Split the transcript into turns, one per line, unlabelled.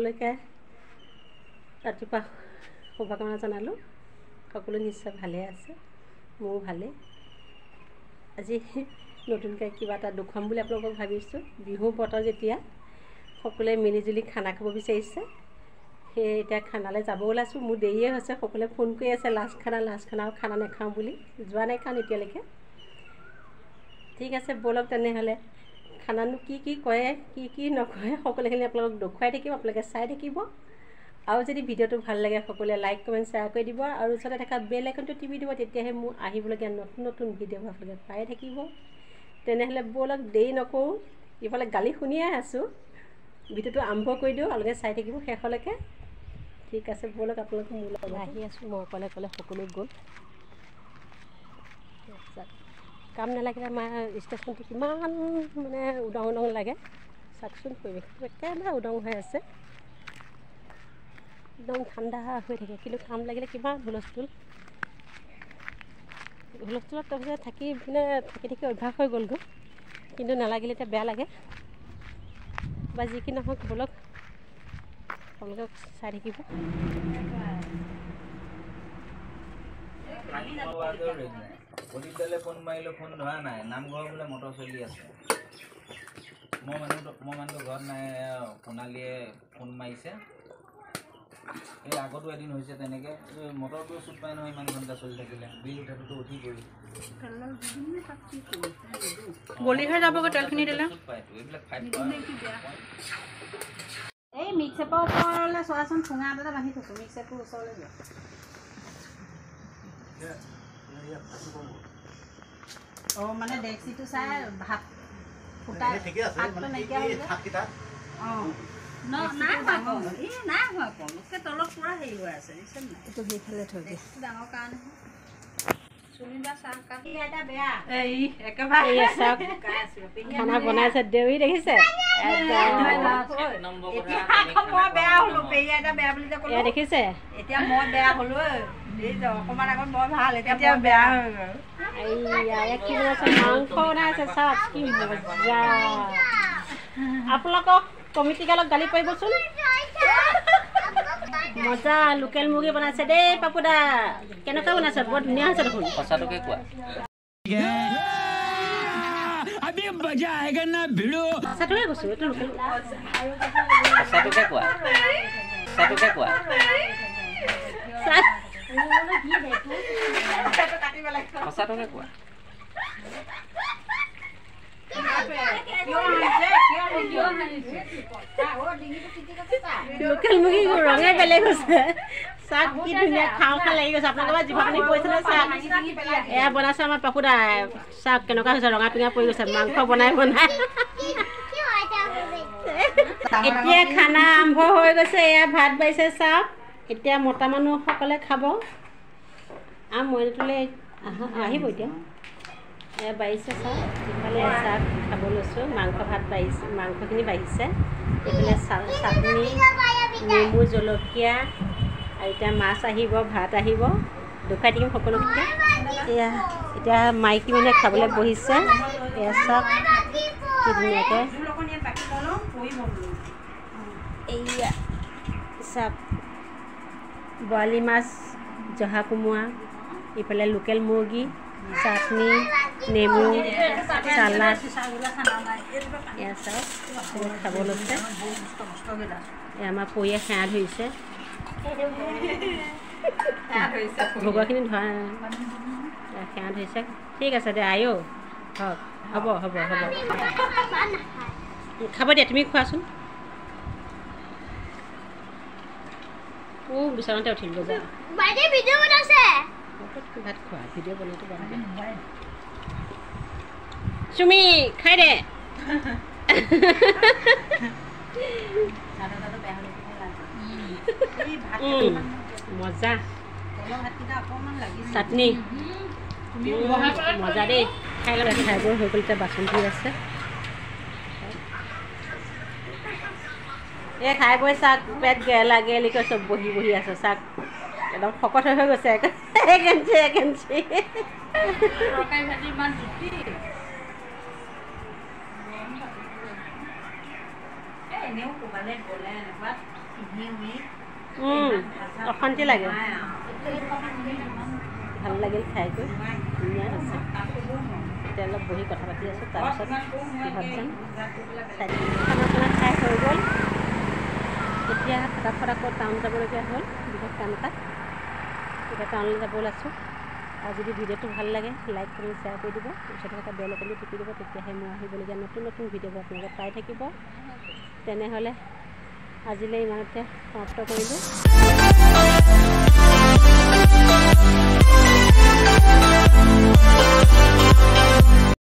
সকলোকে ৰাতিপুৱা শুভকামনা জনালোঁ। সকলো নিশ্চয় ভালে আছে, ময়ো ভালেই। আজি নতুনকৈ কিবা এটা দেখুৱাম বুলি আপোনালোকক ভাবিছোঁ। বিহু বতৰ যেতিয়া সকলোৱে মিলিজুলি খানা খাব বিচাৰিছে, সেয়ে এতিয়া খানালৈ যাব ওলাইছোঁ। মোৰ দেৰিয়ে হৈছে, সকলোৱে ফোন কৰি আছে লাষ্ট খানা লাষ্ট খানা, আৰু খানা নাখাওঁ বুলি যোৱা নাই কাৰণ এতিয়ালৈকে। ঠিক আছে, ব'লক তেনেহ'লে খানানো কি কি কৰে কি কি নকৰে সকলোখিনি আপোনালোকক দেখুৱাই থাকিম, আপোনালোকে চাই থাকিব। আৰু যদি ভিডিঅ'টো ভাল লাগে সকলোৱে লাইক কমেণ্ট শ্বেয়াৰ কৰি দিব আৰু ওচৰতে থকা বেল আইকনটো টিপি দিব, তেতিয়াহে মোৰ আহিবলগীয়া নতুন নতুন ভিডিঅ'বোৰ আপোনালোকে পাই থাকিব। তেনেহ'লে ব'লক দেৰি নকৰোঁ, ইফালে গালি শুনিয়ে আছোঁ, ভিডিঅ'টো আৰম্ভ কৰি দিওঁ, আপোনালোকে চাই থাকিব শেষলৈকে। ঠিক আছে, ব'লক আপোনালোকে মোৰ লগত আহি আছোঁ। মই অকলে অকলে সকলো গ'ল। কাম নালাগিলে আমাৰ ষ্টেচনটো কিমান মানে উদং উদং লাগে, চাওকচোন পৰিৱেশটো একেবাৰে উদং হৈ আছে, একদম ঠাণ্ডা হৈ থাকে। কিন্তু কাম লাগিলে কিমান হুলস্থুল, হুলস্থুলত তাৰপিছত থাকি মানে থাকি থাকি অভ্যাস হৈ গ'লগৈ, কিন্তু নালাগিলে এতিয়া বেয়া লাগে। বা যি কি নহওক ব'লক আপোনালোকক চাই থাকিব।
প্ৰদীপদালে ফোন মাৰিলোঁ, ফোন ধৰা নাই। নামঘৰ বোলে মটৰ চলি আছে। মই মানুহটো ঘৰত নাই। সোণালীয়ে ফোন মাৰিছে। এই আগতো এদিন হৈছে তেনেকৈ, মটৰটো চুট পাই নহয়, ইমান ঘণ্টা চলি থাকিলে বিল উঠাটোতো উঠিবই,
গলিহে যাবগৈ তেলখিনি দিলে।
চুট পায়তো এইবিলাক ফাইট।
এই মিক্সেপৰ ওপৰলৈ চোৱাচোন, ঠোঙা এটা বান্ধি থৈছোঁ, মিক্সেপৰ ওচৰলৈ যোৱা। অঁ, মানে ডেক্সিটো চাই ভাত ফুটাই ভাতটো নাইকিয়া হৈ যায়। অঁ, নাই হোৱা কম, এই নাই হোৱা কম, একে তলত পূৰা হেৰি হৈ আছে, দেখিছে নাই?
এইটো সেইফালে থৈ দিয়ে,
ডাঙৰ কাৰণে
খানা বনাইছে দেউৰী, দেখিছে দেখিছে
এতিয়া মই বেয়া হলো, অকণমান আগত মই ভাল, এতিয়া বেয়া হৈ গ'ল।
কি বনাইছে? মাংস বনাইছে, চাওক কি মজা। আপোনালোকক কমিটিকালক গালি পাৰিবচোন। মজা লোকেল মুৰ্গী বনাইছে দেই পাপুদা, কেনেকুৱা বনাইছে? বৰ ধুনীয়া হৈছে দেখোন।
সঁচাটোকে কোৱা,
সঁচাটোকে কৈছোঁ, এইটো লোকেল।
সঁচাটোকে কোৱা, সঁচাটোকে কোৱা, সঁচাটোকে কোৱা।
লোকেল মুৰ্গী ৰঙে বেলেগ হৈছে, চাওক কি ধুনীয়া খাওঁ খাওঁ লাগি গৈছে। আপোনালোকৰ জিভা পানী পৰিছে নে? চাওক এয়া বনাইছে আমাৰ পাপুদা, চাওক কেনেকুৱা হৈছে, ৰঙা পিঙা পৰি গৈছে মাংস বনাই বনাই। এতিয়া খানা আৰম্ভ হৈ গৈছে, এয়া ভাত বাঢ়িছে চাওক। এতিয়া মতা মানুহসকলে খাব আৰু মইনাটোলৈ আহিব এতিয়া। এয়া বাঢ়িছে চাওক, ইফালে চাওক খাব লৈছোঁ, মাংস ভাত বাঢ়িছে, মাংসখিনি বাঢ়িছে, এইফালে চাটনি, নেমু, জলকীয়া, আৰু এতিয়া মাছ আহিব, ভাত আহিব, দেখুৱাই থাকিম সকলোকে। এয়া এতিয়া মাইকী মানুহে খাবলৈ বহিছে, এয়া চাওক কি ধুনীয়াকৈ। এইয়া চাওক বৰালি মাছ, জহা কোমোৰা, ইফালে লোকেল মুৰ্গী, চাটনি, নেমু, চালাড। এয়া চাওক খাব লৈছে। এয়া আমাৰ পৰিয়ে সেৱা ধৰিছে, ভগুৱাখিনি ধৰা সেৱা ধৰিছে। ঠিক আছে দে আয়ো, হওক, হ'ব হ'ব হ'ব, খাব দিয়া, তুমি খোৱাচোন। বিচনাতে উঠিলগৈ যা, ভাত খোৱা, ভিডিঅ' বনাইটো বাদ দে। চুমি খাই দে। মজা চাটনি, মজা দেই। খাই লওঁ, খাই বৈ হৈ গ'ল। এতিয়া বাচন ধুই আছে। এই খাই বৈ চাওক পেট গেলা গেলি কৈ চব বহি বহি আছে, চাওক একদম শকত হৈ গৈছে, এক ইঞ্চি এক ইঞ্চি।
এনেও ক'ৰবালৈ গ'লে এনেকুৱা
অশান্তি লাগে। ভাল লাগিল খাই গৈ, ধুনীয়া হৈছে। এতিয়া অলপ বহি কথা পাতি আছোঁ, তাৰপিছত ঘৰত যাম। খানা চানা খাই হৈ গ'ল। এতিয়া ফটাফট আকৌ টাউন যাবলগীয়া হ'ল বিশেষ কাম এটাত। এতিয়া টাউনলৈ যাব ওলাইছোঁ। আৰু যদি ভিডিঅ'টো ভাল লাগে লাইক কমেণ্ট শ্বেয়াৰ কৰি দিব, ওচৰতে থকা বেল আইকনটো টিপি দিব, তেতিয়াহে মোৰ আহিবলগীয়া নতুন নতুন ভিডিঅ'বোৰ আপোনালোকে পাই থাকিব। তেনেহ'লে আজিলৈ ইমানতে সমাপ্ত কৰিলোঁ।